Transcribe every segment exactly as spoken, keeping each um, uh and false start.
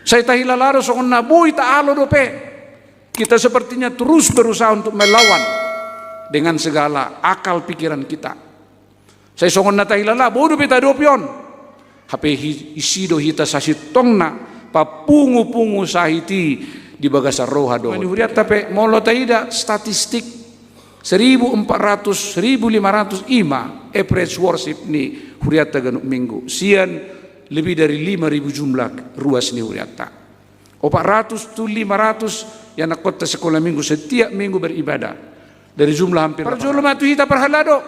Sai tahilala do songon na boi taalo dope. Kita sepertinya terus berusaha untuk melawan dengan segala akal pikiran kita. Sai songon na tahilala, boi dope taadopi on. Hape hi-, isi do hita sasintongna papungupungu sahit i di bagasan roha dohot. Ni hurianta pe, molo taida statistik, seribu empat ratus, seribu lima ratus ima average worship ni hurianta ganup Minggu. Sian lebih dari lima ribu jumlah ruas ni hurianta. Opat ratus tu lima ratus ianakhonta sekolah Minggu setiap Minggu beribadah. Dari jumlah hampir. Parjolo ma tu hita parhalado.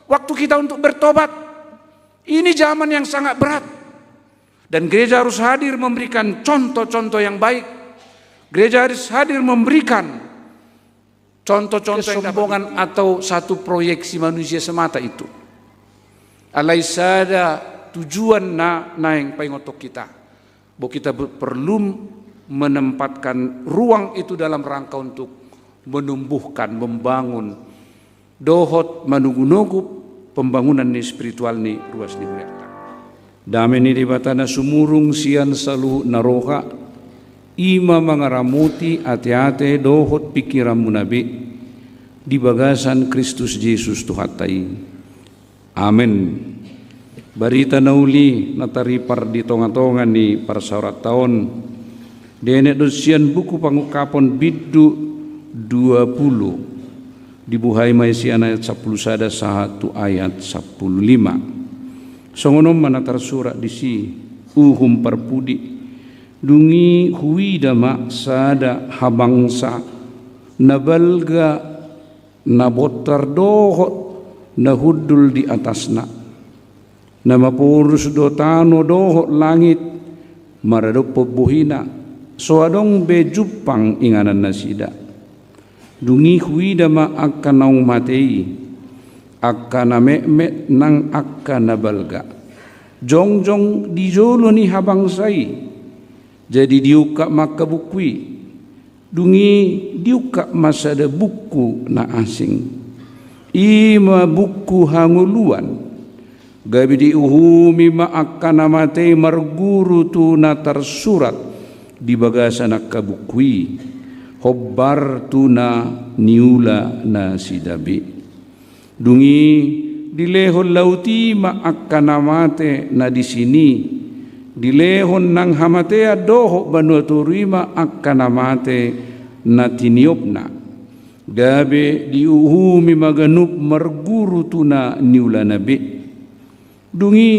Waktu kita untuk bertobat. Ini zaman yang sangat berat. Dan gereja harus hadir memberikan contoh-contoh yang baik. Gereja harus hadir memberikan contoh-contoh yang dapat. Kesombongan atau satu proyeksi manusia semata itu. Alai sada tujuan na naeng paingothon hita. Bahwa kita be-, perlu menempatkan ruang itu dalam rangka untuk menumbuhkan, membangun, dohot manugunugu pembangunan ni spiritual ni ruas ni hurianta. Dame ni Debata na sumurung sian saluhut na roha, i ma mangaramoti ateate dohot pingkiranmuna be, di bagasan Kristus Jesus Tuhanta i. Amen. Barita na uli na taripar di tongatonga ni parsaoranta on, dienet do sian buku Pangungkapon bindu dua pulu. Dibuhai ma i sian ayat sampulu sada sahat tu ayat sampulu lima. Songon on ma na tarsurat disi, uhum parpudi. Dung i huida ma sada habangsa na balga, na bontar dohot na hundul di atasna. Na maporus do tano dohot langit maradophon bohina, so adong be jumpang inganan nasida. Dung i huida ma angka naung mate i, angka na metmet nang angka na balga, jongjong di jolo ni habangsa i. Jadi diungkap ma angka buku i. Dung i diungkap ma sada buku na asing, i ma buku hangoluan. Gabe diuhumi ma angka na mate i marguru tu na tarsurat di bagasan angka buku i, hombar tu na niula nasida be. Dung i dilehon laut i ma angka na mate na disin i, dilehon nang hamatean dohot banua toru i ma angka na mate na tiniopna. Gabe diuhumi ma ganup marguru tu na niulana be. Dung i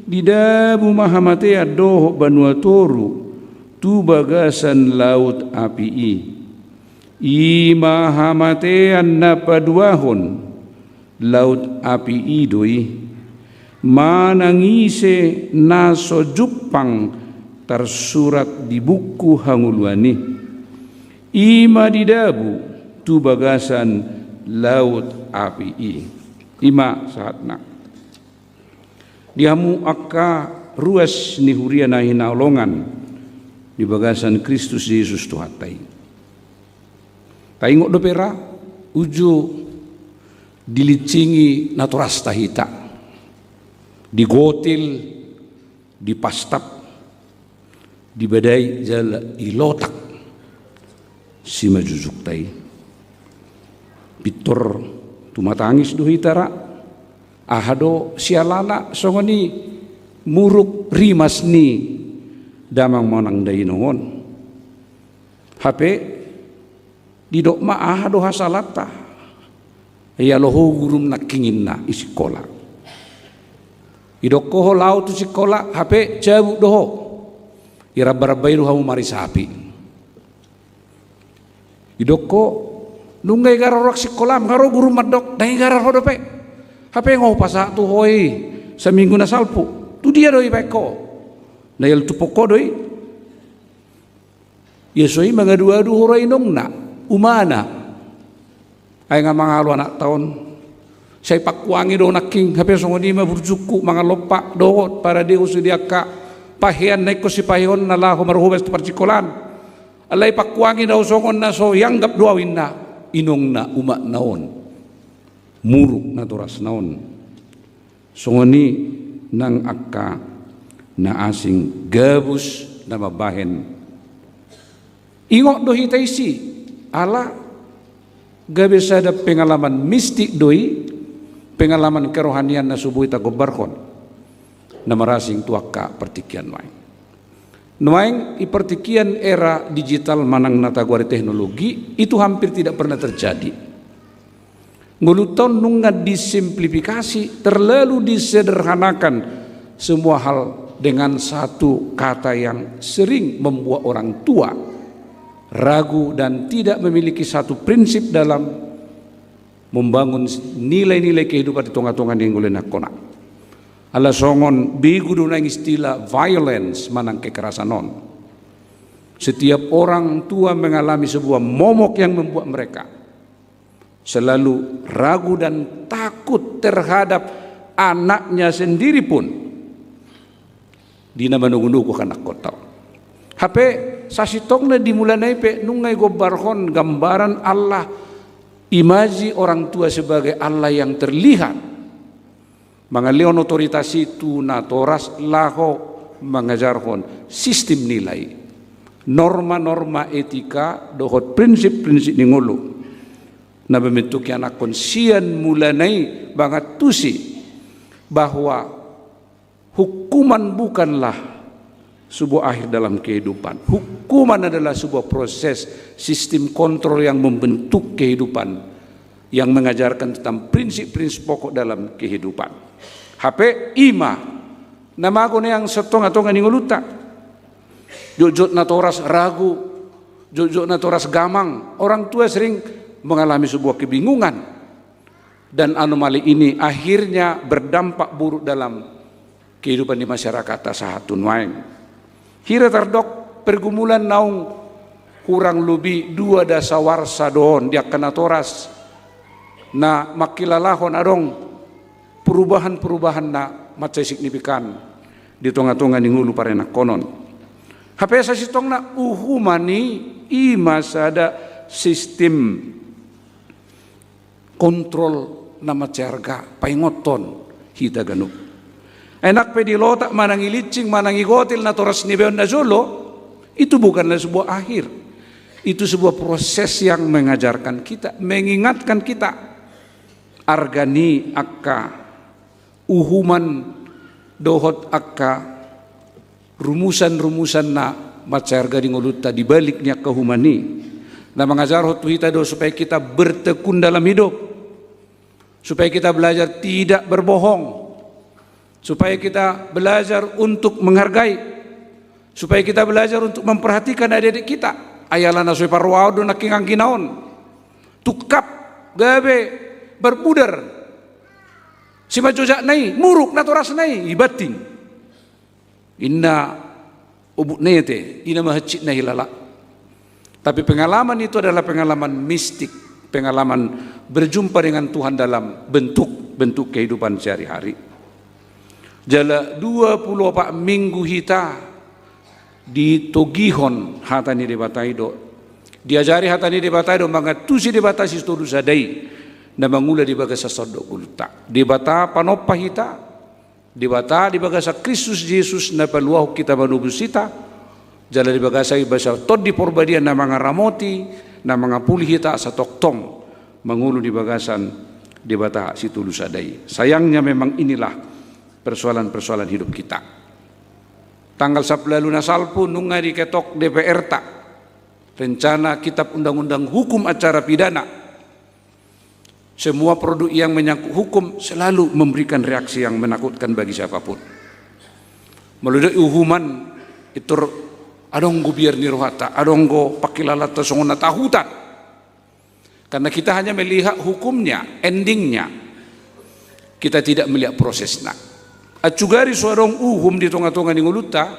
didabu ma hamatean dohot banua toru tu bagasan laut api i. I ma hamatean na paduahon, laut api i do i, manang ise na so jumpang tarsurat di buku hangoluan i, i ma didabu tu bagasan laut api i. I ma sahatna. Di hamu angka ruas ni huria na hinaholongan di bagasan Kristus Jesus Tuhanta i. Taingot dope ra, uju dilinsingi natorasta hita, digotil, dipastap, dibadai jala dilotak simanjujungta i. Pintor tumatangis do hita ra, aha do sialana songon i muruk rimas ni damang manang dainong on. Hape didok ma aha do hasalanta. Ialo ho gurum nangkin inna i sikola. Didok ho laho tu sikola, hape cabut do ho. Iramba-ramba i do hamu marisapi. Didok ho, nunga igarar roham sikola, nga ro gurum mandok, ndang igarar ho dope. Hape nga hupasahat tu ho i saminggu na salpu. Tu dia do ibaen ho? Na ialtuphon ho do i. Ia so i mangadu-adu ho ro inongna, umana. Ai nga mangalo anakta on. Sai pangkuangi do nangkin, hape songon i ma burjungku mangalompa dohot paradehon sude angka pahean na ingkon sipaheonna laho marhobas tu parsikolaan. Alai pangkuangi do au songon na so ianggap do au inna inongna, umakna on. Muruk natorasna on. Songon i nang angka na asing, gabus na mambahen. Ingot do hita isi, ala gabe sada pengalaman mistik do i, pengalaman kerohanian na so boi tagombarhon, na marasing tu angka partingkian nuaeng. Nuaeng i partingkian era digital manang na tagoari teknologi, itu hampir tidak pernah terjadi. Ngolunta on nunga disimplifikasi, terlalu disederhanakan semua hal dengan satu kata yang sering membuat orang tua ragu dan tidak memiliki satu prinsip dalam membangun nilai-nilai kehidupan di tonga-tonga ni ngolu ni angka anak. Ala songon begu do nuaeng istilah violence manang kekerasan on. Setiap orang tua mengalami sebuah momok yang membuat mereka selalu ragu dan takut terhadap anaknya sendiri pun di na manogunogu anakkonta. Hape sasintongna di mulana i pe nunga digombarhon gambaran Allah, imaji orang tua sebagai Allah yang terlihat. Mangalehon otoritas i tu natoras laho mangajarhon sistem nilai, norma-norma etika dohot prinsip-prinsip ni ngolu na mambentuk anakkon sian mulana i mangantusi bahwa hukuman bukanlah sebuah akhir dalam kehidupan. Hukuman adalah sebuah proses sistem kontrol yang membentuk kehidupan, yang mengajarkan tentang prinsip-prinsip pokok dalam kehidupan. Hape i ma na mago nuaeng sian tonga-tonga ni ngolunta. Jotjot natoras ragu, jotjot natoras gamang, orang tua sering mengalami sebuah kebingungan. Dan anomali ini akhirnya berdampak buruk dalam kehidupan di masyarakat sahat tu nuaeng. Hira tardok pergumulan naung hurang lobi dua dasa warsa do on di angka natoras na mangkilalahon adong perubahan-perubahan na mansai signifikan di tonga-tonga ni ngolu paranakkonon. Hape sasintongna uhuman i, i ma sada sistem kontrol na mansai arga paingothon hita ganup. Ai nang pe di Lotak manang i Lincing manang i Gotil natoras ni Beon na jolo, itu bukanlah sebuah akhir. Itu sebuah proses yang mengajarkan kita, mengingatkan kita arga ni angka uhuman dohot angka rumusan-rumusan na mansai arga di ngolunta di balik ni angka uhuman i. Na mangajarhon tu hita do supaya kita bertekun dalam hidup, supaya kita belajar tidak berbohong, supaya kita belajar untuk menghargai, supaya kita belajar untuk memperhatikan adik-adik kita. Ai ala na so diparrohahon do nangkin anggina on, tungkap gabe berpudar simanjojak na i, muruk natorasna i, ibanting. Inna obuk na i ate, inna ma hansit na i hilala. Tapi pengalaman itu adalah pengalaman mistik, pengalaman berjumpa dengan Tuhan dalam bentuk-bentuk kehidupan sehari-hari. Jala dua pulu opat minggu hita ditogihon hata ni Debata i do, diajari hata ni Debata i do, mangantusi Debata Sitolu Sada i na mangula di bagasan saondot ngolunta. Debata panompa hita, Debata di bagasan Kristus Jesus na paluahon hita, manobus hita, jala di bagasan i basa Tondi Porbadia na mangaramoti, na mangapuli hita asa tongtong mangolu di bagasan Debata Sitolu Sada i. Sayangnya memang inilah persoalan-persoalan hidup kita. Tanggal sampulu ualu na salpu nunga diketok D P R-ta rencana kitab undang-undang hukum acara pidana. Semua produk yang menyangkut hukum selalu memberikan reaksi yang menakutkan bagi siapapun. Molo didok uhuman, pintor adong do biar ni rohanta, adong do pangkilalanta songon na tahutan. Karena kita hanya melihat hukumnya, endingnya. Kita tidak melihat prosesna. Aut sugari so adong uhum di tonga-tonga ni ngolunta,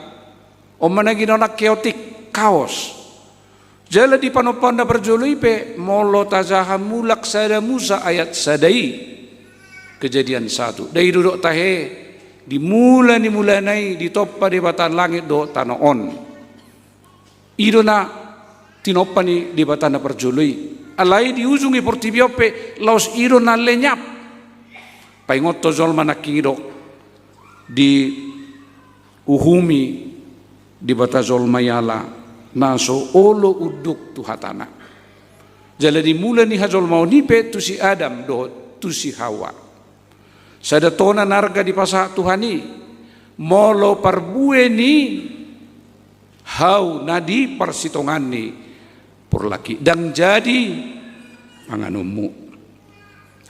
on ma na ginoaran chaotic, chaos. Jala di panompaon na parjolo i pe, molo tajaha mulak sada Musa ayat sada i, Kejadian satu. Didok do tahe, di mula ni mulana i ditompa Debata langit dohot tano on. I do na tinompa ni Debata na parjolo i. Alai di ujung ni portibi on pe laos i do na lenyap. Paingothon jolma nangkin i do, diuhumi Debata jolma iala na so olo unduk tu hatana. Jala di mula ni hajolmaon i pe tu si Adam dohot tu si Hawa. Sada tona na arga dipasahat Tuhan i, molo parbue ni hau na di parsitongaan ni porlak i, ndang jadi panganonmu.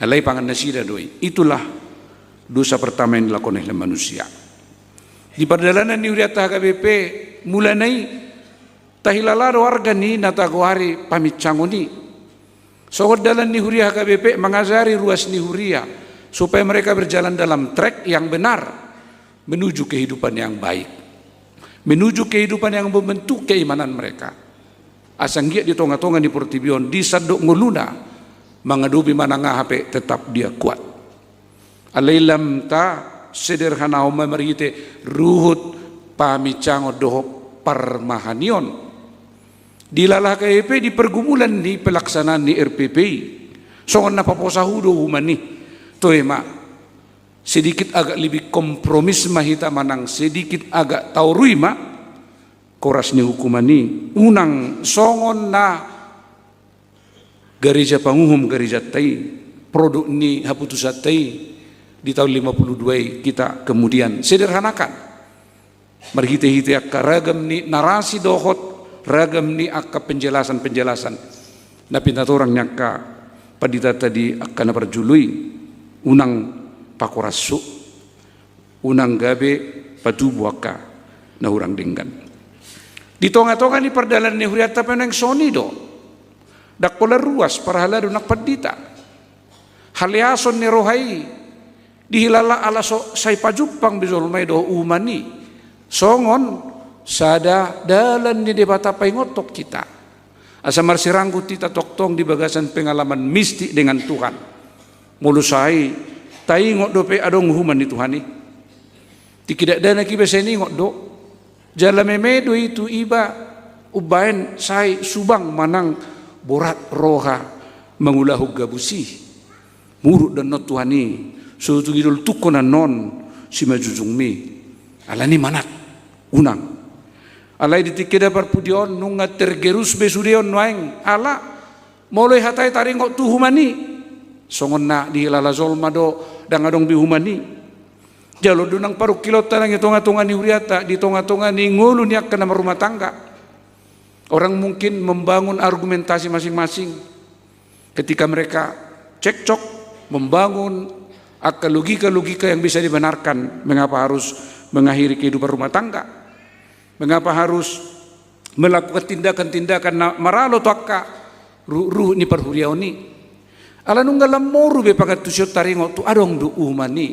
Alai pangan nasida do i. Itulah dosa pertama yang dilakukan oleh manusia. Di pardalanan ni hurianta H K B P, mulana i tahilala do arga ni na tagoari paminsangon i. Songon dalan ni huria H K B P mangajari ruas ni huria, supaya mereka berjalan dalam track yang benar, menuju kehidupan yang baik, menuju kehidupan yang membentuk keimanan mereka. Asa anggiat di tonga-tonga ni portibi on, di sandok ngoluna, mangadopi manang aha pe tetap dia kuat. Alai lam tasederhanahon ma marhite ruhut paminsangon dohot parmahanion. Dilala H K B P di pergumulan ni pelaksanaan ni R P P i. Songon na paposa hu do uhuman i. Toe ma, sedikit agak lebih kompromis ma hita manang sedikit agak taorui ma koras ni hukuman i. Unang songon na gareja panguhum garejanta i, produk ni haputusanta i di tahun lima puluh dua i, kita kemudian sederhanakan. Marhite-hite angka ragam ni narasi dohot ragam ni angka penjelasan-penjelasan na pinatorang ni angka panditanta di angka na parjolo i, unang pakoras hu, unang gabe patubu angka na hurang denggan. Di tonga-tonga ni pardalanan ni hurianta pe naeng songon i do. Ndang pola ruas parhalado nang pandita. Haleason ni roha i dihilala ala so sai pajumpang be jolma i dohot uhuman i. Songon sada dalan ni Debata paingothon hita. Asa marsiranggut hita tongtong di bagasan pengalaman mistik dengan Tuhan. Molo sai taingot dope adong uhuman ni Tuhan i. Tingki dakdanak iba sai niingot do. Jala meme do i tu iba umbaen sai subang manang borat roha mangulahon gabus i. Muruk do annon Tuhan i, so tung idol tungkon annon simanjujungmi. Alani manat, unang. Alai di tingki na parpudi on nunga tergerus be sude on nuaeng, ala molo i hatai taringot tu uhuman i, songon na dihilala jolma do ndang adong be uhuman i. Jalo do nang parungkilonta nang i tonga-tonga ni hurianta, di tonga-tonga ni ngolu ni angka na marrumah tangga. Orang mungkin membangun argumentasi masing-masing. Ketika mereka cekcok, membangun angka logika-logika yang bisa dibenarkan, mengapa harus mengakhiri kehidupan rumah tangga? Mengapa harus melakukan tindakan-tindakan na maralo tu angka ruhut-ruhut ni parhuriaon i? Ala nunga lam moru be pangantusion taringot tu adong do uhuman i.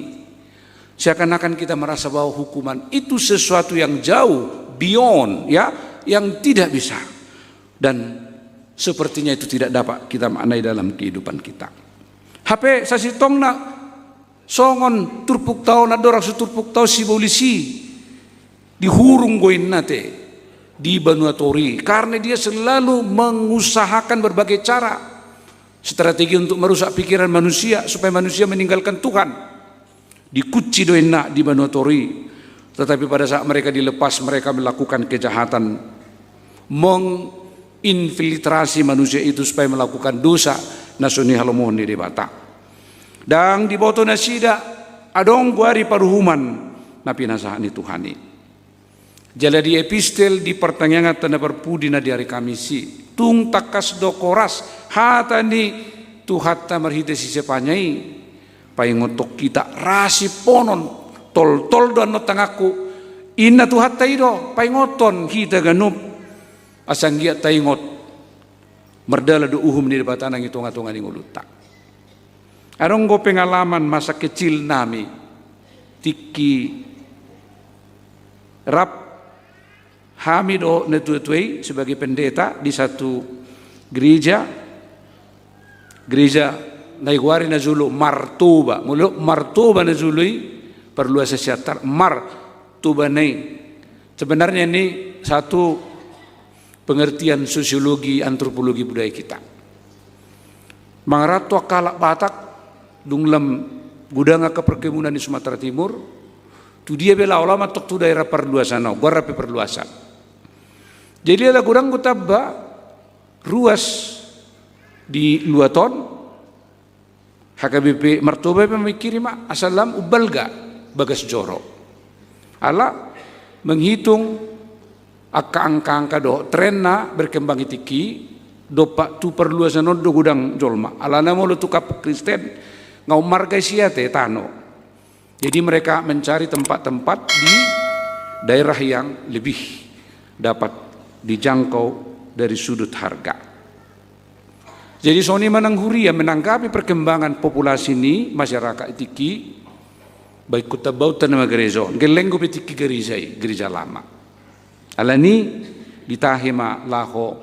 Seakan-akan kita merasa bahwa hukuman itu sesuatu yang jauh, beyond, ya, yang tidak bisa. Dan sepertinya itu tidak dapat kita maknai dalam kehidupan kita. Hape sasintongna songon turpukta on, andorang so turpukta on sibolis i, dihurung do inna te di banua toru i, karena dia selalu mengusahakan berbagai cara, strategi untuk merusak pikiran manusia supaya manusia meninggalkan Tuhan. Dikunci do inna di banua toru i. Tetapi pada saat mereka dilepas, mereka melakukan kejahatan, menginfiltrasi manusia itu supaya melakukan dosa na so nihalomohon ni Debata. Ndang diboto nasida adong goari paruhuman na pinasahat ni Tuhan i. Jala di epistel di partangianganta na parpudi na di ari Kamis i, tung tangkas do koras hata ni Tuhanta marhite si Sepania i, paingothon hita, ra simponon, toltol do annon tanganku, inna Tuhanta i do, paingothon hita ganup, asa anggiat taingot mardalan do uhum ni Debata nang i tonga-tonga ni ngolunta. Adong do pengalaman masa kecil nami, tingki rap hami dohot natua-tua i sebagai pendeta di satu gereja, gereja na digoari najolo Martoba. Molo Martoba najolo i, parluasan Siantar, Martoba na i. Sebenarnya ini satu pengertian sosiologi, antropologi budaya kita. Mangaranto angka halak Batak, dung lam godang angka perkebunan di Sumatera Timur, tu dia be laho, laho ma antong tu daerah parluasan on, goarna pe parluasan. Jadi ala godang do tamba ruas di luat on, H K B P Martoba pe mamingkiri ma asa lam umbalga bagas joro. Ala menghitung angka-angka-angka dohot trenna berkembang i tingki, dompak tu parluasan on do godang jolma. Alana molo tu Kampung Kristen, nga ummarga isi ate tano. Jadi mereka mencari tempat-tempat di daerah yang lebih dapat dijangkau dari sudut harga. Jadi songon i ma nang huria menanggapi perkembangan populasi ni masyarakat i tingki, baik Huta Baut, Tanah Magerejon, gelleng do pe tingki gereja i, gereja lama. Alani ditahi ma laho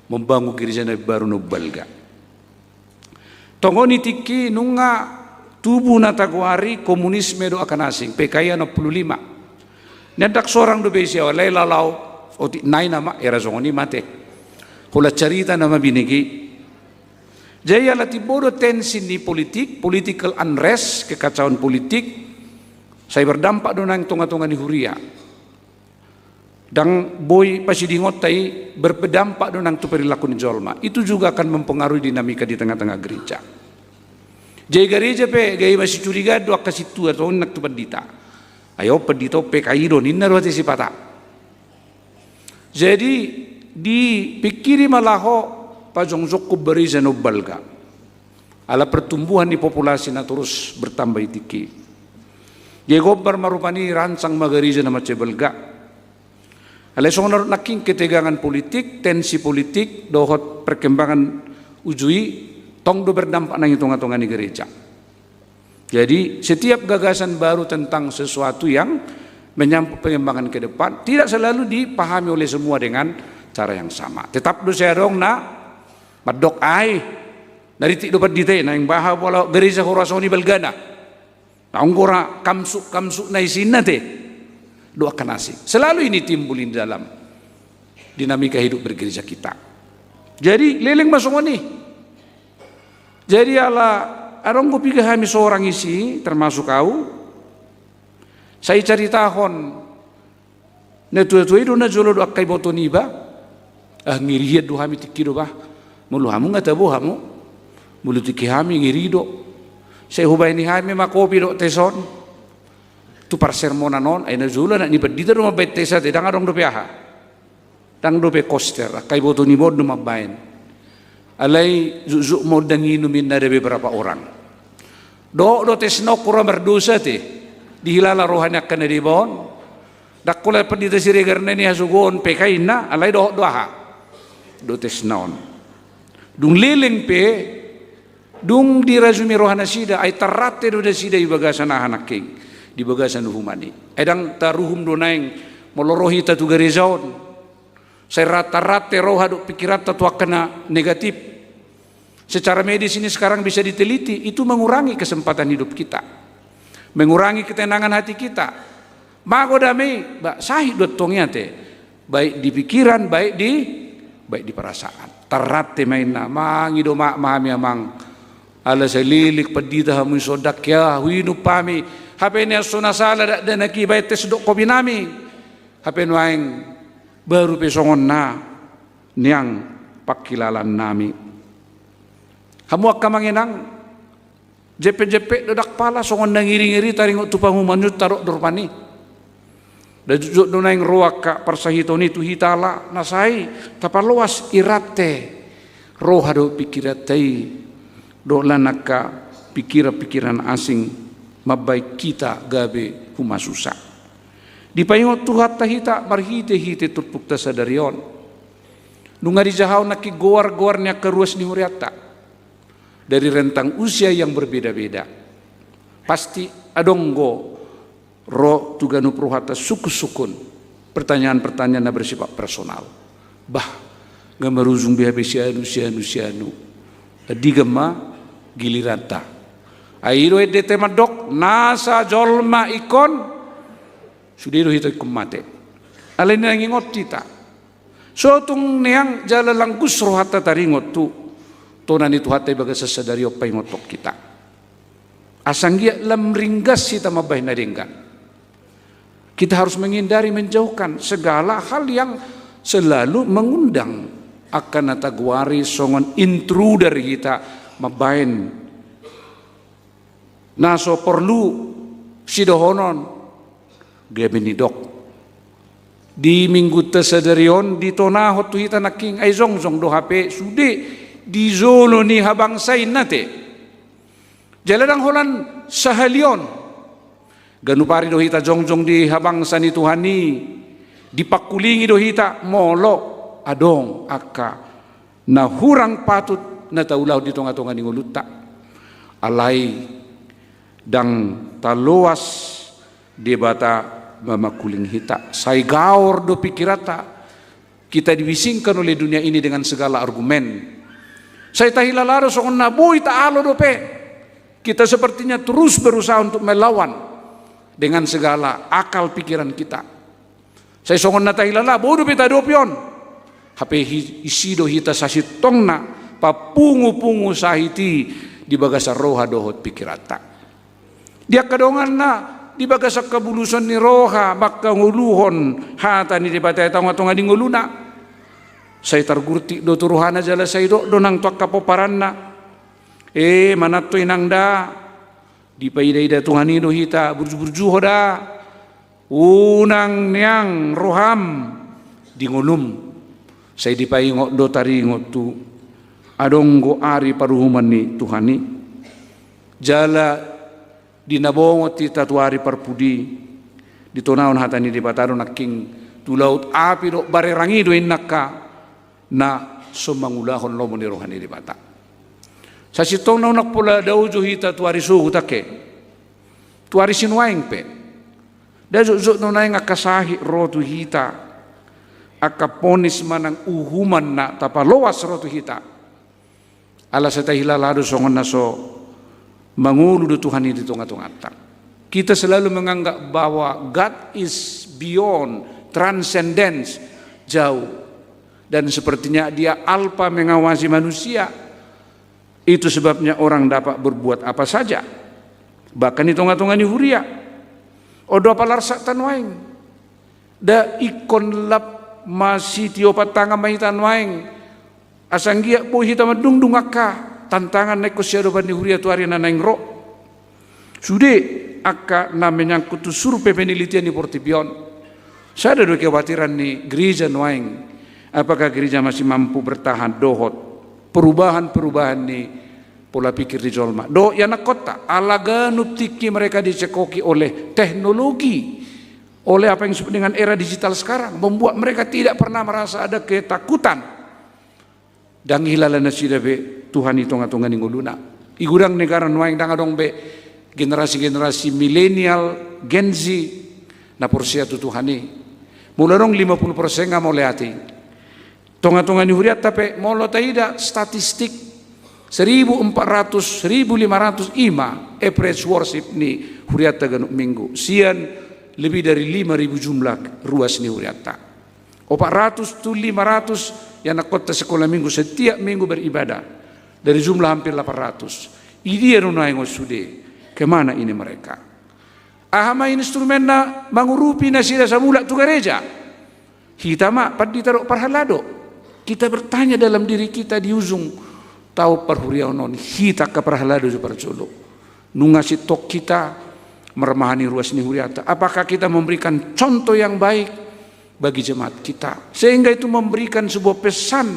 membangun gereja na baru na umbalga. Tongon i tingki nunga tubu na tagoari komunisme dohot angka na asing, P K I onom puluh lima. Nian ndang sorang dope isi au, alai laho otik nai nama era songon i mate. Holan carita nama binege. Jadi ala timbo do tensi ni politik, political unrest, kekacauan politik, sai berdampak do nang tonga-tonga ni huria. Ndang boi pasidingonta i, berdampak do nang tu perilaku ni jolma. Itu juga akan mempengaruhi dinamika di tengah-tengah gereja. Jadi gereja pe gabe masicurigaan do angka sintua, songon nang tu pandita. Ai on pandita on P K I do ninna do ate sipata. Jadi dipingkiri ma laho pajongjongkon gereja na umbalga. Ala pertumbuhan ni populasi na torus bertambah i tingki. Jadi gombar ma rupani, rancang ma gereja na mansai balga. Alai songon na dok nangkin, ketegangan politik, tensi politik dohot perkembangan uju i tong do berdampak nang i tonga-tonga ni gereja. Jadi setiap gagasan baru tentang sesuatu yang menyangkut pengembangan ke depan tidak selalu dipahami oleh semua dengan cara yang sama. Tetap do sai adong na mandok, ai na rintik do pandita i, naeng baha pola gereja huroha songon i balgana. Naung gora kamsuk-kamsuk na isinna te dohot angka na asing. Selalu ini timbul di dalam dinamika hidup bergereja kita. Jadi leleng ma songon i. Jadi ala adong do piga hami sorang isi, termasuk au, sai caritahon na tua-tua i do na jolo dohot angka iboto niba. Ah, ngiri hian do hami tingki do bah. Molo hamu nga tabo hamu. Molo tingki hami ngiri do. Sai hubaen hami ma kopi dohot tes on tu parsermonan on, ai na jolo anak ni pandita do mambaen tes ate, ndang adong dope aha. Ndang dope koster, angka iboto niba on do mambaen. Alai jukjuk ma on, ndang inum ninna, ada beberapa orang. Dohot do tesna on hura mardosa te, dihilala roha ni angka na deba on. Ndang holan pandita Siregar na i hasogoon P K I inna, alai dohot do aha. Dohot tesna on. Dung leleng pe, dung dirajumi roha nasida, ai tarrante do nasida di bagasan aha nangkin, di bagasan uhuman i. Ai ndang taruhum do naeng molo ro hita tu gareja on. Sai ra-, tarrante roha dohot pikiranta tu angka na negatif. Secara medis ini sekarang bisa diteliti, itu mengurangi kesempatan hidup kita. Mengurangi ketenangan hati kita. Mago dame i, ba, sahit do antong i ate. Baik di pikiran, baik di, baik di perasaan. Tarrante ma inna, mangido maaf ma hami amang. Ala sai leleng pandita hamu i, so ndang hea huinum hami. Hape nian so na sala dakdanak i baen tes dohot kopi nami. Hape nuaeng baru pe songon na nian pangkilalaan nami. Hamu angka amang inang, jempek-jempek do ndang pala songon na ngiri-ngiri taringot tu panguhuman i, tadok do rupani. Nda jotjot do naeng ro angka parsahiton i tu hita ala na sai tapaloas i rante roha dohot pikiranta i, dohot lan angka pikiran-pikiran asing mambaen hita gabe humasusa. Dipaingot Tuhanta hita marhite-hite turpukta sadari on. Nunga dijahaon nangkin goar-goar ni angka ruas ni hurianta. Dari rentang usia yang berbeda-beda. Pasti adong do ro tu ganup rohanta sungkun-sungkun pertanyaan-pertanyaan na bersifat personal. Bah, nga marujung be hape sianu, sianu, sianu. Andigan ma giliranta. Ai i do endenta mandok, nasa jolma ingkon, sude do hita ingkon mate. Alai na naeng ingot hita. So tung nian jala langgus rohanta taringot tu tona ni Tuhanta i bagasan sadari on paingothon hita. Asa anggiat lam ringgas hita mambahen na denggan. Kita harus menghindari, menjauhkan segala hal yang selalu mengundang angka na tagoari songon intruder hita mambaen na so porlu sidohonon. Gabe nidok di minggunta sadari on ditonahon tu hita nangkin, ai jongjong do hape sude di jolo ni habangsa inna te. Jala ndang holan sahali on. Ganup ari do hita jongjong di habangsa ni Tuhan i, dipangkulingi do hita molo adong angka na hurang patut na taulahon di tongatonga ni ngolunta. Alai ndang taloas Debata mamangkuling hita. Sai gaor do pikiranta. Kita dibisingkan oleh dunia ini dengan segala argumen. Sai tahilala do songon na boi taalo dope. Kita sepertinya terus berusaha untuk melawan dengan segala akal pikiran kita. Sai songon na tahilala, boi dope taadopi on. Hape hi-, isi do hita sasintongna papungupungu sahit i di bagasan roha dohot pikiranta. Di angka donganna, di bagasan habulusan ni roha mangkangoluhon hata ni Debata i tongatonga ni ngoluna. Sai targurtik do tu rohana jala sai dok do nang tu angka pomparanna. E, manat ho inang da, dipaidaida Tuhan i do hita, burjuburju ho da. Unang neang roham di ngolum. Sai dipaingot do taringot tu adong do ari paruhuman ni Tuhan i. Jala di na bongot hita tu ari parpudi, ditonahon hata ni Debata do nangkin, tu laut api dohot barerang i do inna angka na so mangulahon lomo ni roha ni Debata. Sasintongna unang pola dao jo hita tu ari sogot angke, tu ari sinuaeng pe. Nda jotjot do nuaeng angka sahit ro tu hita, angka ponis manang uhuman na tapaloas ro tu hita. Ala sai tahilala do songon na so mangolu do Tuhan i di tongatonganta. Kita selalu menganggap bahwa God is beyond, transcendence, jauh. Dan sepertinya Dia alpa mengawasi manusia. Itu sebabnya orang dapat berbuat apa saja, bahkan di tongatonga ni huria. On do apala arsak ta nuaeng. Nda ingkon lap masitiopan tangan ma hita nuaeng. Asa anggiat boi hita mandungdung angka tantangan na ingkon siadopan ni huria tu ari na naeng ro. Sude angka na menyangkut tu survei penelitian ni portibi on. Sada do kekhawatiran ni gereja nuaeng. Apakah gereja masih mampu bertahan dohot perubahan-perubahan ni pola pikir ni jolma dohot ianakhonta, ala ganup tingki mereka dicekoki oleh teknologi, oleh apa yang disebut dengan era digital sekarang, membuat mereka tidak pernah merasa ada ketakutan. Ndang dihilala nasida be Tuhan i tongatonga ni ngoluna. Di godang negara nuaeng ndang adong be generasi-generasi milenial, Gen Z, na porsea tu Tuhan i. Molo adong lima puluh persen nga mauliate. Tongatonga ni hurianta pe, molo taida statistik, seribu empat ratus, seribu lima ratus i ma average worship ni hurianta ganup minggu. Sian lebih dari lima ribu jumlah ruas ni hurianta. Opat ratus tu lima ratus ianakhonta sekolah minggu, setiap minggu beribadah. Dari jumlah hampir delapan ratus. Idia do nuaeng on sude? Kemana ini mereka? Aha ma instrumenna mangurupi nasida sai mulak tu gareja? Hita ma pandita dohot parhalado. Kita bertanya dalam diri kita di ujung taon parhuriaon on, hita angka parhalado jo parjolo. Nunga sintong hita marmahani ruas ni hurianta? Apakah kita memberikan contoh yang baik bagi jemaat kita, sehingga itu memberikan sebuah pesan,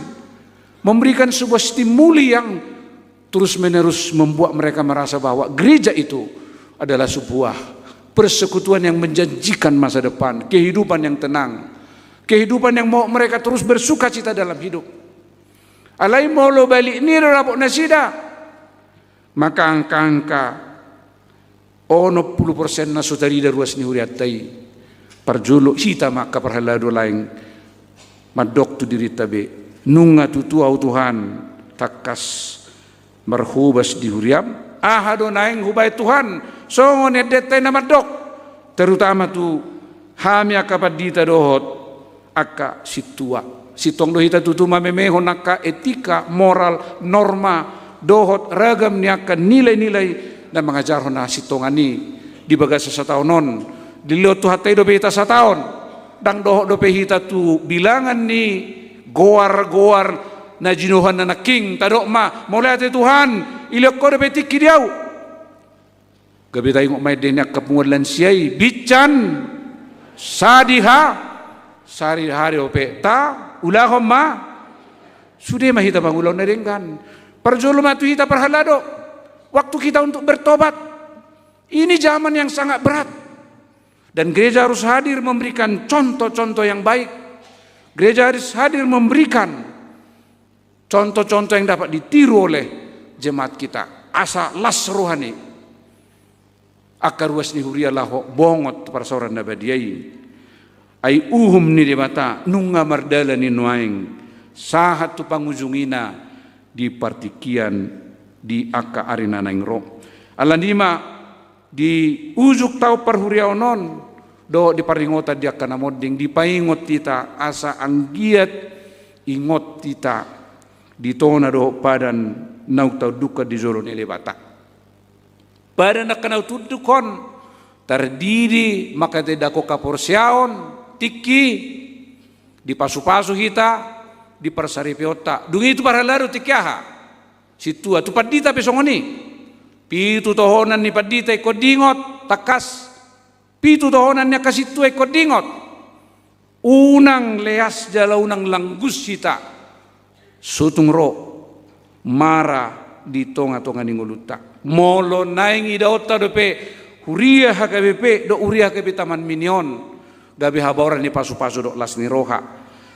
memberikan sebuah stimuli yang terus-menerus membuat mereka merasa bahwa gereja itu adalah sebuah persekutuan yang menjanjikan masa depan, kehidupan yang tenang, kehidupan yang mau mereka terus bersukacita dalam hidup. Alai molo balik ni do dapot nasida, maka angka-angka onom pulu persen na so tarida ruas ni hurianta i. Parjolo hita ma angka parhalado laeng mandok tu dirinta be, nunga tutu ahu Tuhan tangkas marhobas di huriam. Aha do naeng hubaen Tuhan songon endenta i na mandok, terutama tu hami angka pandita dohot angka sintua. Sintong do hita tutu mamemehon angka etika, moral, norma dohot ragam ni angka nilai-nilai na mangajarhon hasintongan i di bagasan sataon on. Dilehon Tuhanta i dope hita sataon. Ndang dohot dope hita tu bilangan ni goar-goar na jinohanna nangkin, tadok ma, mauliate Tuhan, dilehon Ho dope tingki di ahu. Gabe taingot ma ende ni angka punguan lansia i, bincan, sadiha, sari-sari dope taulahon ma. Sude ma hita mangulahon na denggan. Parjolo ma tu hita parhalado, waktu kita untuk bertobat. Ini zaman yang sangat berat. Dan gereja harus hadir memberikan contoh-contoh yang baik. Gereja harus hadir memberikan contoh-contoh yang dapat ditiru oleh jemaat kita. Asa las roha ni angka ruas ni huria laho bongot tu parsaoran na badia i. Ai uhum ni Debata nunga mardalan i nuaeng sahat tu pangujungina di partingkian di angka ari na naeng ro. Alani i ma di ujung taon parhuriaon on dohot di parningotan di angka na monding dipaingot hita asa anggiat ingot hita di tona dohot padan naung taundukhon di jolo ni Debata. Padan angka na taundukhon tardidi manghatindanghon haporseaon, tingki, dipasupasu hita di parsaripeonta. Dung i tu parhalado tingki aha? Sintua, tu pandita pe songon i. Pitu tohonan ni pandita ingkon diingot, tangkas. Pitu tohonan ni angka sintua ingkon diingot. Unang leas jala unang langgus hita so tung ro mara di tonga-tonga ni ngolunta. Molo naeng idaonta dope huria H K B P dohot huria H K B P Taman Mini on gabe habaoran ni pasupasu dohot las ni roha,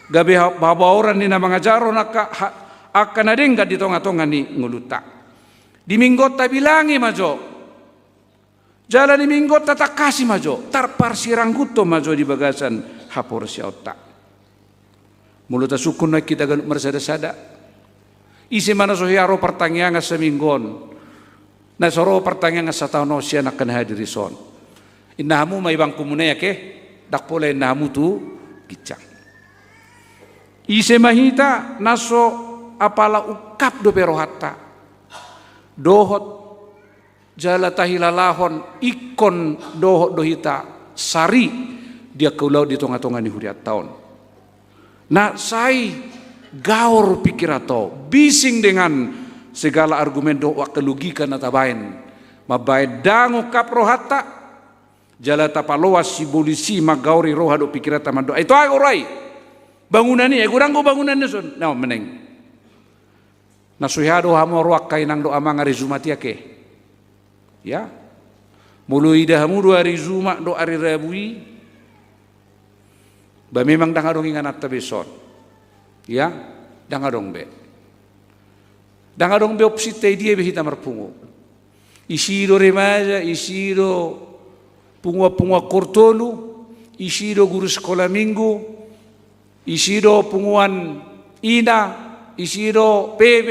gabe ha-, habaoran ni na mangajarhon angka ha-, angka na denggan di tonga-tonga ni ngolunta. Di mingguonta bilangi ma jo. Jala di mingguonta tangkasi ma jo, tarparsirangguthon ma jo di bagasan haporseaonta. Molo tasungkun nuaeng hita ganup marsada-sada. Ise ma na so hea ro partangiangan saminggu on, na so ro partangiangan sataon on sian angka na hadir dison. Inna hamu ma i bangkumuna i ake, ndang pola inna hamu tu ginjang. Ise ma hita na so apala ungkap dope rohanta. Dohot jala tahilalahon ingkon dohot do hita sari di angka ulaon di tonga-tonga ni hurianta on. Na sai gaor pingkiranta on, bising dengan segala argumen dohot angka logika na tabaen, mambaen ndang ungkap rohanta, jala tapaloas sibolis i manggaori roha dohot pingkiranta mandok, ai ito ago ro ai bangunan i, ai godang do bangunan na son, na on meneng. Na so hea do hamu ro angka inang dohot amang ari Jumat i ake. Ya. Molo ida hamu do ari Jumat dohot ari Rabu i, ba memang ndang adong ingananta be son. Ya, ndang adong be. Ndang adong be opsinta i dia be hita marpungu. Isi do remaja, isi do punguan-punguan koor tolu, isi do guru sekolah minggu, isi do punguan ina, isi do P B,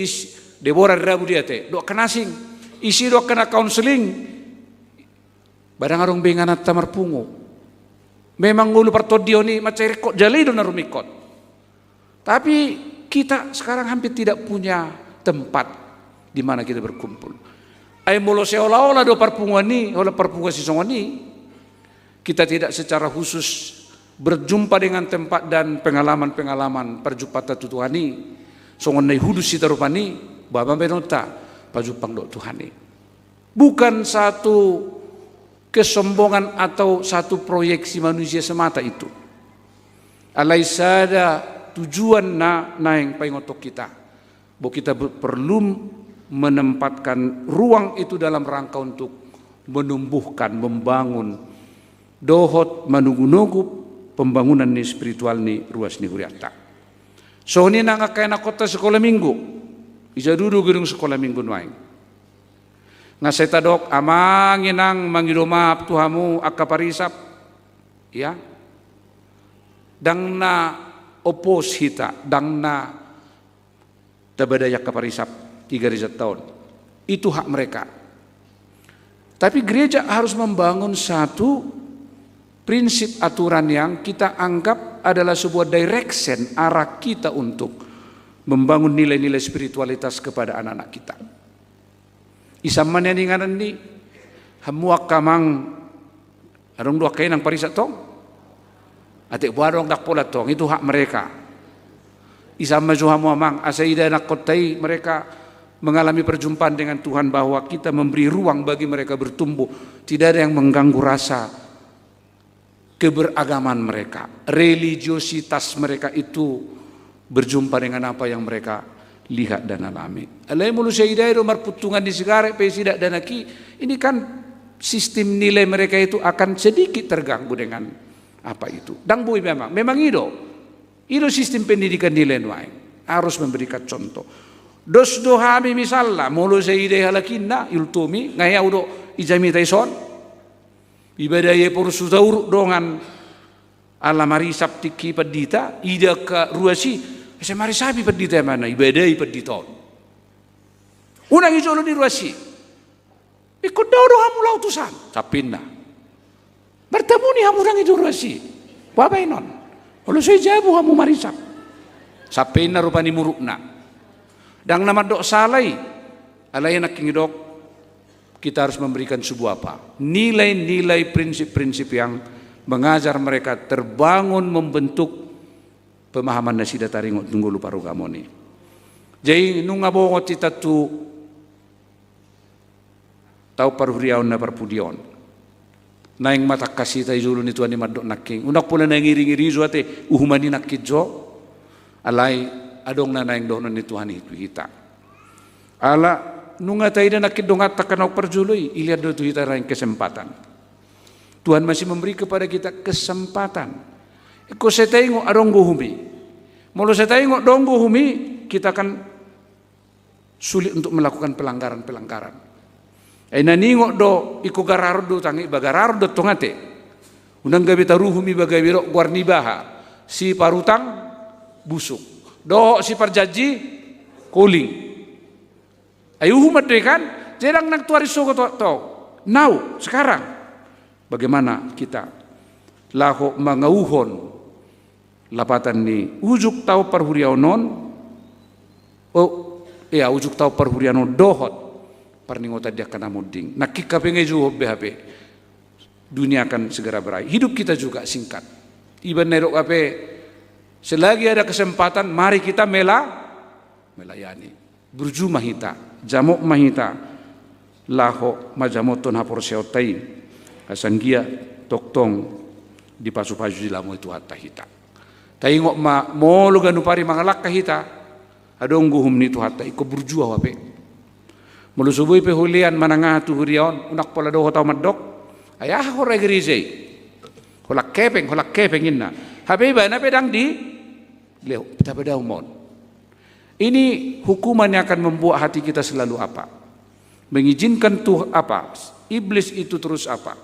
is-, Debora di Rabu dia te, dohot angka na asing, isi do angka na counseling. Ba ndang adong be ingananta marpungu. Memang ngolu partondion i mansai ringkot jala i do na rumingkot. Tapi kita sekarang hampir tidak punya tempat di mana kita berkumpul. Ai molo seolah-olah do parpunguan i, holan parpunguan sisongon i, kita tidak secara khusus berjumpa dengan tempat dan pengalaman-pengalaman parjumpangta tu Tuhan i, songon na ihudus hita rupani, ba mambaenonta pajumpang dohot Tuhan i. Bukan satu kesombongan atau satu proyeksi manusia semata itu. Alai sada tujuan na naeng paingothon hita. Bahwa kita be-, perlu menempatkan ruang itu dalam rangka untuk menumbuhkan, membangun, dohot manugu-nugu pembangunan ni spiritual ni ruas ni hurianta. Songon i nang angka ianakhonta sekolah minggu. Ija dudu gedung sekolah minggu nuaeng. Nga sai tadok, amang inang mangido maaf tu hamu angka parisap. Ya. Ndang na oppose hita, ndang na tabadai angka parisap di garejanta on. Itu hak mereka. Tapi gereja harus membangun satu prinsip aturan yang kita anggap adalah sebuah direction, arah kita untuk membangun nilai-nilai spiritualitas kepada anak-anak kita. Ise ma nian inganan ni, hamu angka amang, adong do angka inang parisap tong? Atik boha dong, ndang pola tong, itu hak mereka. Isa ma jo hamu amang, asa ida anakkonta i mereka mengalami perjumpaan dengan Tuhan, bahwa kita memberi ruang bagi mereka bertumbuh. Tidak ada yang mengganggu rasa keberagaman mereka, religiositas mereka itu berjumpa dengan apa yang mereka lihat dan alami. Alai molo sai ida i do marpuntungan ni sigaret pe si dakdanak i, ini kan sistem nilai mereka itu akan sedikit terganggu dengan apa itu. Ndang boi memang, memang i do. I do sistem pendidikan nilai nuaeng. Harus memberikan contoh. Dos do hami misalna, molo sai ida i halak inna, iultumi, nga i au do i jamita i son. Ibadai Ephorus Hutauruk dongan ala marisap tingki pandita, ida angka ruas i, asa marisap i pandita, mana ibadai pandita on. Unang i jolo ni ruas i. Ingkon dao do hamu laho tu san, sampe inna. Martabuni hamu unang i tu ruas i. Boha baenon? Olo, sai jabu hamu marisap. Sampe inna rupani murukna. Ndang na mandok sala i. Alai nangkin didok, kita harus memberikan sebuah apa? Nilai-nilai, prinsip-prinsip yang mengajar mereka terbangun, membentuk pemahaman nasida taringot tu ngolu parugamoon i. Jadi nunga bongot hita tu taon parhuriaon na parpudi on. Naeng ma tangkas hita i jolo ni Tuhan i mandok nangkin. Unang pola naeng iring-iring jo ate uhuman i nangkin jo. Alai adong na naeng dohonon ni Tuhan i tu hita. Ala nunga taida nangkin donganta angka na parjolo i, dilehon do tu hita naeng kesempatan. Tuhan masih memberi kepada kita kesempatan. Ingkon sai taingot adong do uhum i. Molo sai taingot adong do uhum i, kita akan sulit untuk melakukan pelanggaran-pelanggaran. Ai na niingot do, ingkon gararon do, tang iba gararon do tong ate. Unang gabe taruhum iba gabe didok goar ni iba aha? Siparutang busuk dohot siparjanji koling. Ai uhuman do i kan? Jadi ndang nang tu ari sogot tu, tu. Now, sekarang. Bagaimana kita laho mangauhon lapatan ni ujung taon parhuriaon on, oh, ya, ujung taon parhuriaon on dohot parningotan di angka na monding. Nangkin hape nga i juhon be hape. Dunia akan segera berakhir. Hidup kita juga singkat. Iba na didok hape, selagi ada kesempatan, mari kita mela-, melayani. Burju ma hita, jamot ma hita, laho manjamothon haporseaonta i, asa anggiat tongtong dipasupasu, dilamoi Tuhanta hita. Taingot ma, molo ganup ari mangalangka hita, adong uhum ni Tuhanta, ingkon burju ahu hape. Molo so boi pe hulean manang aha tu huria on, unang pola dohot ahu mandok, ai aha ho ra gereja i? Holan hepeng, holan hepeng, inna. Hape ibana pe ndang di, lehon, tapadao ma on. Ini hukuman yang akan membuat hati kita selalu apa? Mengizinkan Tuh-, apa? Iblis itu terus apa?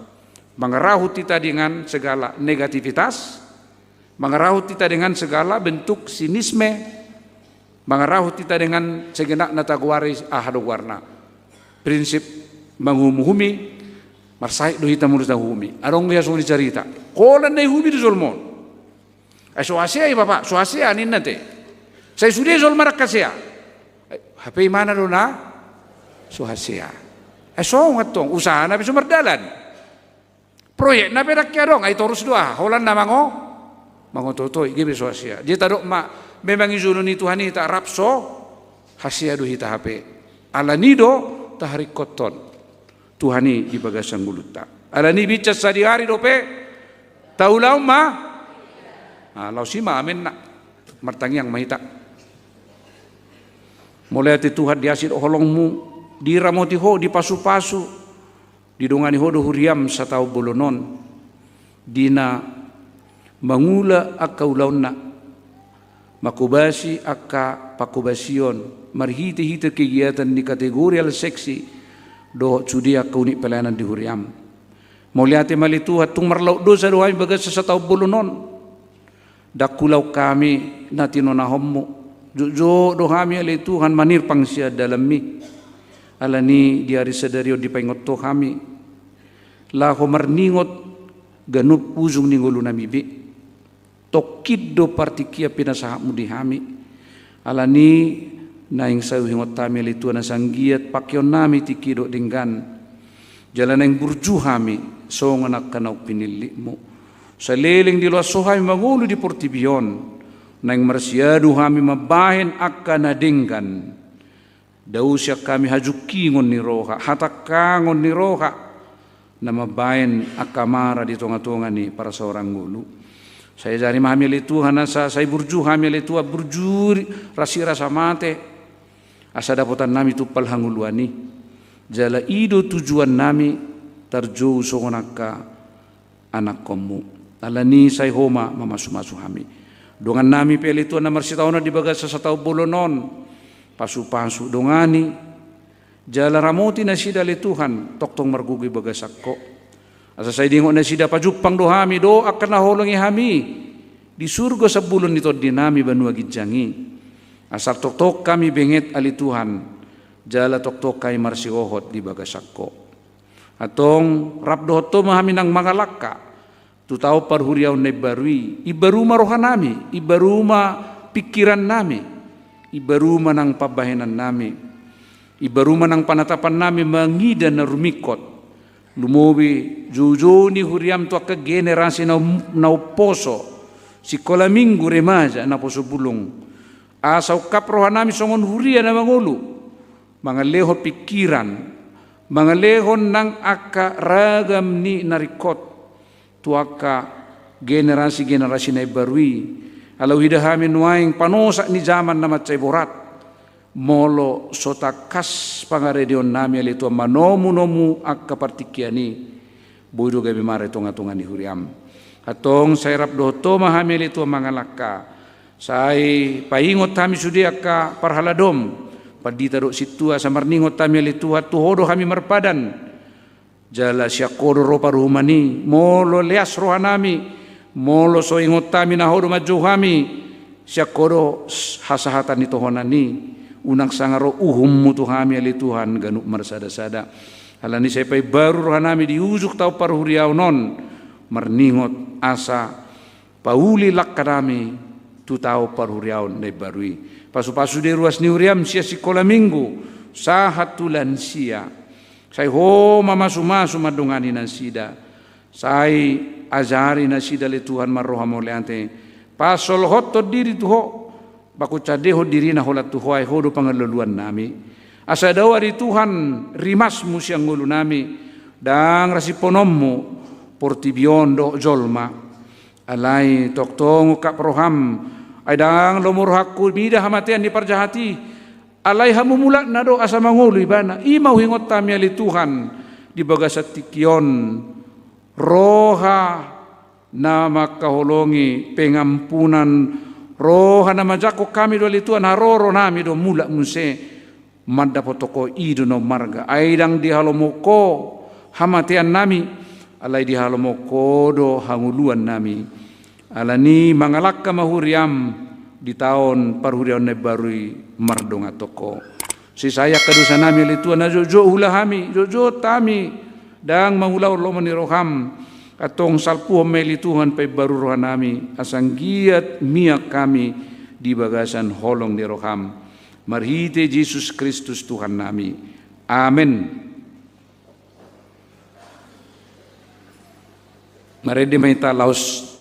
Mengerahut kita dengan segala negativitas, mengerahut kita dengan segala bentuk sinisme, mengerahut kita dengan segenap na tagoari, aha do goarna? Prinsip manguhum-uhumi, marsahit do hita molo tauhumi. Adong do ia songon i carita. Holan na iuhumi do jolma on. Ai so hasea i, Bapak, so hasea ninna ate. Sai sude jolma ndang hasea. Ai, hape imana do na so hasea. Ai songon i tong, usahana pe so mardalan. Proyekna pe ndang adong, ai torus do aha, holan na mango-, mangotootoi, gabe so hasea. Jadi tadok ma, memang i jolo ni Tuhan i hita rap so hasea do hita hape. Alani do taharingkothon Tuhan i di bagasan ngolunta. Alani i binsar sadihari dope taulahon ma. Ah, laos i ma amenna. Martangiang ma hita. Mauliate Tuhan di asi dohot holongmu, diramoti ho, dipasupasu, didongani ho do huriam sataon bolon on, di na mangula angka ulaonna, manghobasi angka panghobasion, marhite-hite kegiatan ni kategorial seksi, dohot sude angka unit pelayanan di huriam. Mauliate ma ale Tuhan, tung marlaok dosa do hami bagasan sataon bolon on. Ndang hulaon hami na tinonahonmu. Jotjot do hami ale Tuhan manirpang sian dalanmi. Alani di ari sadari on dipaingot ho hami laho marningot ganup ujung ni ngolunami be. Tongkin do partingkian pinasahatmu di hami. Alani naeng sai huingot hami ale Tuhan asa anggiat pangkeonnami tingki dohot denggan. Jala naeng burju hami songon angka naung pinillitmu. saleleng diloas Ho hami mangolu di portibi on, naeng marsiadu hami mambahen angka na denggan. Dao sian hami hajungkingon ni roha, hatangkangon ni roha, na mambahen angka mara di tonga-tonga ni parsaoran ngolu. Sai ajari ma hami ale Tuhan asa sai burju hami ale Tuhan, burju ri-, rasi rasa mate, asa dapotan nami tumpal hangoluan i. Jala i do tujuan nami tarjou songon angka anakkonmu. Alani sai Ho ma mamasu-masu hami. Dongan nami pe ale Tuhan na marsitaonon di bagasan sataon bolon on, pasu-pasu, dongani, jala ramoti nasida ale Tuhan, tongtong margogo di bagasan Ho. Asa sai diingot nasida pajumpang do hami dohot angka na holongi hami di surgo sambulo ni tondi nami banua ginjang i. Asa tongtong hami benget ale Tuhan, jala tongtong hami marsihohot di bagasan Ho. Antong rap dohot Ho ma hami nang mangalangka tu taon parhuriaon na imbaru i. Imbaru ma roha nami, imbaru ma pingkiran nami, imbaru ma nang pambahenan nami, imbaru ma nang panatapan nami mangida na rumingkot. Lumobi joujou ni huriam tu angka generasi na um-, na umposo, sikola minggu, remaja, naposo bulung. Asa ungkap roha nami songon huria na mangolu, mangalehon pingkiran, mangalehon nang angka ragam ni na ringkot tu angka generasi-generasi na imbaru i. Ala huida hami nuaeng panosak ni jaman na mansai borat. Molo so tangkas pangaradeon nami ale Tuhan manomu-nomu angka partingkian i, boi do gabe mara di tonga-tonga ni huriam. Antong sai rap dohot Ho ma hami ale Tuhan mangalangka. Sai paingot hami sude angka parhaladom, pandita dohot sintua, asa marningot hami ale Tuhan, tu Ho do hami marpadan. Jala sian Ho do ro paruhuman i, molo leas roha nami, molo so ingot hami na Ho do manjou hami, sian Ho do s-, hasahatan ni tohonan i, unang sanga ro uhummu tu hami ale Tuhan ganup marsada-sada. Alani sai paimbaru roha nami di ujung taon parhuriaon on, marningot asa pauli langka nami tu taon parhuriaon na imbaru i. Pasu-pasu sude ruas ni huriam sian sikola minggu sahat tu lansia. Sai Ho mamasu-masu mandongani nasida. Sai ajari nasida ale Tuhan marroha mauliate, pasolhothon diri tu Ho, pakonsandehon dirina holan tu Ho, ai Ho do pangaluluan nami. Asa dao ale Tuhan rimasmu sian ngolu nami, ndang rasiphononmu portibi on dohot jolma. Alai tongtong ungkap roham, ai ndang lomo rohangku mida hamatean ni parjahat i. Alai hamumulatna do asa mangolu ibana. I ma huingot hami ale Tuhan di bagasan tingki on, roha na mangkaholongi pengampunan, roha na manjangkon hami do ale Tuhan, haroro nami do mulak muse mandapothon Ho, i do na ummarga. Ai ndang dihalomohon Ho hamatean nami, alai dihalomohon Ho do hangoluan nami. Alani mangalangka ma huriam di taon parhuriaon na imbaru i mardongan tu Ho. Sesa i angka dosa nami ale Tuhan, na jotjot huula hami, jotjot hami ndang mangulahon lomo ni roham. Antong salpuhon ma ale Tuhan paimbaru roha nami, asa anggiat mian hami di bagasan holong ni roham. Marhite Jesus Kristus Tuhan nami. Amen. Marende ma hita laos